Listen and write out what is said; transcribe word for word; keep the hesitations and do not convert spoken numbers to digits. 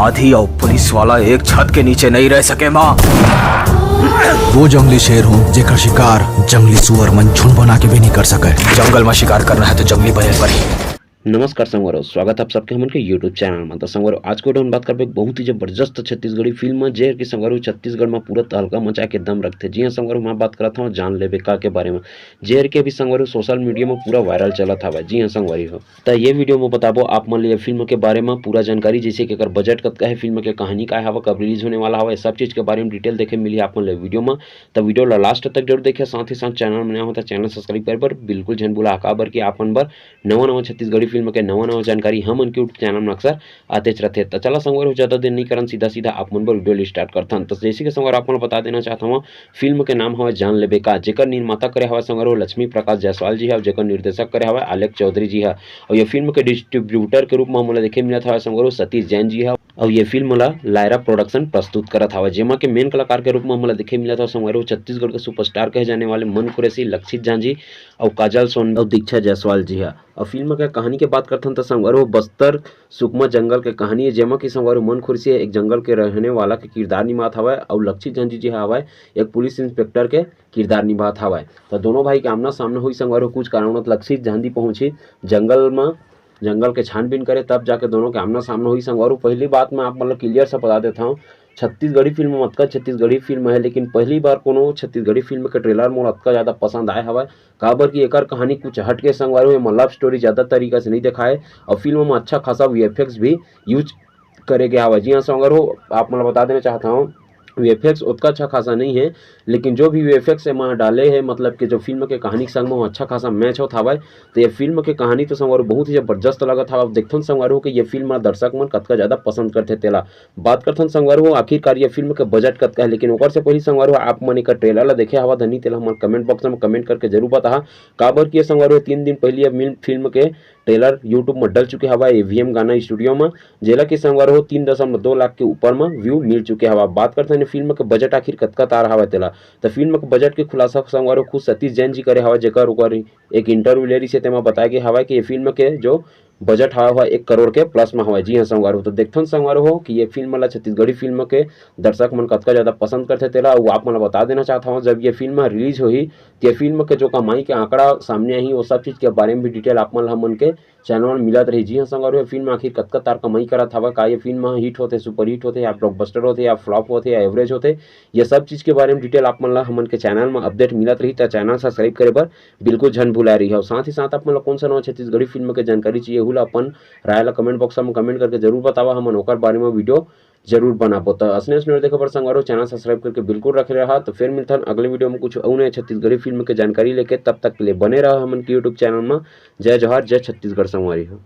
आधी अउ पुलिस वाला एक छत के नीचे नहीं रह सके माँ। वो जंगली शेर हूँ जेकर शिकार जंगली सुअर मन झुंड बना के भी नहीं कर सके। जंगल में शिकार करना है तो जंगली बने पर ही। नमस्कार संगवारो, स्वागत है आप सबके हमन के YouTube चैनल में। तो संगवारो, आज के video में बात करबे एक बहुत ही जबरदस्त छत्तीसगढ़ी फिल्म में, जेहर के संगवारो छत्तीसगढ़ में पूरा तहलका मचा के दम रखथे। जी हाँ संगवारो, मैं बात करत हूँ जान लेबे का के बारे में, जेहर के अभी संगवारो सोशल मीडिया में पूरा वायरल चलत हवय। जी हाँ संगवारी हो, त ये वीडियो में बताबो आप मन ल ये फिल्म के बारे में पूरा जानकारी, जैसे कि एकर बजट कतका है, फिल्म के कहानी का हवा, कब रिलीज होने वाला हवा, ये सब चीज के बारे में डिटेल देखे मिली आप मन ल वीडियो में। त वीडियो ला लास्ट तक जरूर देखे, साथ ही साथ चैनल में नया हो त चैनल सब्सक्राइब करे बर बिल्कुल झन भूला, काबर कि आप मन बर नवा नवा छत्तीसगढ़ी फिल्म के नवा नवा जानकारी हमन के YouTube चैनल में अक्सर आतेच रथे। त चला संगवारी हो, ज्यादा देर नहीं करन, सीधा सीधा आप मन बर वीडियो ल स्टार्ट करथन। त जैसे कि संगवारी आप मन ल बता देना चाहत हूँ, फिल्म के नाम हवय जान लेबे का, जेकर निर्माता करे हवय संगवारी हो लक्ष्मी प्रकाश जायसवाल जी ह, अउ जेकर निर्देशक करे हवय आलेख चौधरी जी ह। अउ ये फिल्म के डिस्ट्रीब्यूटर के रूप में हमन ला देखे मिलत हवय संगवारी हो सतीश जैन जी ह। अउ ये फिल्म ला लायरा प्रोडक्शन प्रस्तुत करत हवय, जेमा के मेन कलाकार के रूप में हमन ला देखे मिलत हवय संगवारी हो छत्तीसगढ़ के सुपरस्टार कहे जाने वाले मन कुरैशी, लक्षित झांझी अउ काजल सोन अउ दीक्षा जायसवाल जी ह। अउ फिल्म के कहानी के बात करथन त संगवारी हो बस्तर सुकमा जंगल के कहानी है, जेमा कि संगवारी हो मन कुरैशी एक जंगल के रहने वाला के किरदार निभात हवय अउ लक्षित झांझी जी ह हवय एक पुलिस इंस्पेक्टर के किरदार निभात हवय। त दोनों भाई के आमना सामना होई संगवारी हो, कुछ कारणवश लक्षित झांझी पहुंची जंगल म, जंगल के छानबीन करे, तब जाके दोनों के आमना सामना होई संगवारी हो। पहली बात मैं आप मन ल क्लियर से बता देता हूँ, छत्तीसगढ़ी फिल्म म अतका छत्तीसगढ़ी फिल्म है, लेकिन पहली बार कोनो छत्तीसगढ़ी फिल्म के ट्रेलर मोला अतका ज्यादा पसंद आए हवय, काबर कि एकर कहानी कुछ हट के संगवारी हो, एमा लव स्टोरी ज्यादा तरीका से नहीं दिखाए अउ फिल्म में अच्छा खासा वीएफएक्स भी यूज करे गे हवय। जी हाँ संगवारी हो, आप मन ल बता देना चाहत हूँ, वीएफएक्स ओतका अच्छा खासा नहीं है, लेकिन जो भी वीएफएक्स एमा डाले है, मतलब कि जो फिल्म के कहानी के संग में वो अच्छा खासा मैच होत हवय। तो ये फिल्म के कहानी तो संगवारी हो बहुत ही जबरदस्त लगत हवय। अब देखथन संगवारी हो कि ये फिल्म ला दर्शक मन कतका ज्यादा पसंद करथे तेला। बात करथन संगवारी हो आखिरकार ये फिल्म के बजट कतका है, लेकिन ओकर से पहले संगवारी हो आप मन एकर ट्रेलर ला देखे हवा धनी, तेला हमर कमेंट बॉक्स में कमेंट करके जरूर बताहा, काबर कि ये संगवारी हो तीन दिन पहले ये मिल-, फिल्म के ट्रेलर YouTube में डल चुके हवा एवीएम गाना स्टूडियो में, जेला कि संगवारी हो तीन दशमलव दो लाख के ऊपर में व्यू मिल चुके हवा। बात करथन ये फिल्म के बजट आखिर कतका तार हवा तेला, त फिल्म के बजट के खुलासा संगवारी हो खुद सतीश जैन जी करे हवा, जेकर ओकर एक इंटरव्यू ले रही से तेमा बताया गया हवा कि ये फिल्म के जो बजट हवा हवा एक करोड़ के प्लस में हवा। जी हाँ संगवारी हो, तो देखथन संगवारी हो कि ये फिल्म ला छत्तीसगढ़ी फिल्म के दर्शक मन कतका ज्यादा पसंद करथे तेला। अउ आप मन ला बता देना चाहत हवं, जब ये फिल्म रिलीज होही, त ये फिल्म के जो कमाई के आंकड़ा सामने आही, वो सब चीज के बारे में भी डिटेल आप मन ला हमन के चैनल में मिलत रही। जी हाँ संगवारी हो, फिल्म आखिर कतका तार कमाई करत हवा, का ये फिल्म हिट होथे, सुपर हिट होथे, या ब्लॉकबस्टर होथे, या फ्लॉप होथे, या एवरेज होथे, ये सब चीज के बारे में डिटेल आप मन ला हमन के चैनल में अपडेट मिलत रही। त चैनल सब्सक्राइब करे बर बिल्कुल झन भुलाए रही हो। साथ ही साथ आप मन ला कौन सा नवा छत्तीसगढ़ी फिल्म के जानकारी चाहिए, उहू ला अपन राय ला कमेंट बॉक्स में कमेंट करके जरूर बतावा, हमन ओकर बारे में वीडियो जरूर बनाबो। त असने असने देखे बर संगवारी हो, चैनल सब्सक्राइब करके बिल्कुल रखे रहा। तो फिर मिलथन अगले वीडियो में कुछ अउ नए छत्तीसगढ़ी फिल्म के जानकारी लेके, तब तक के लिए बने रहा हमन के YouTube चैनल में। जय जोहार, जय छत्तीसगढ़ संगवारी हो।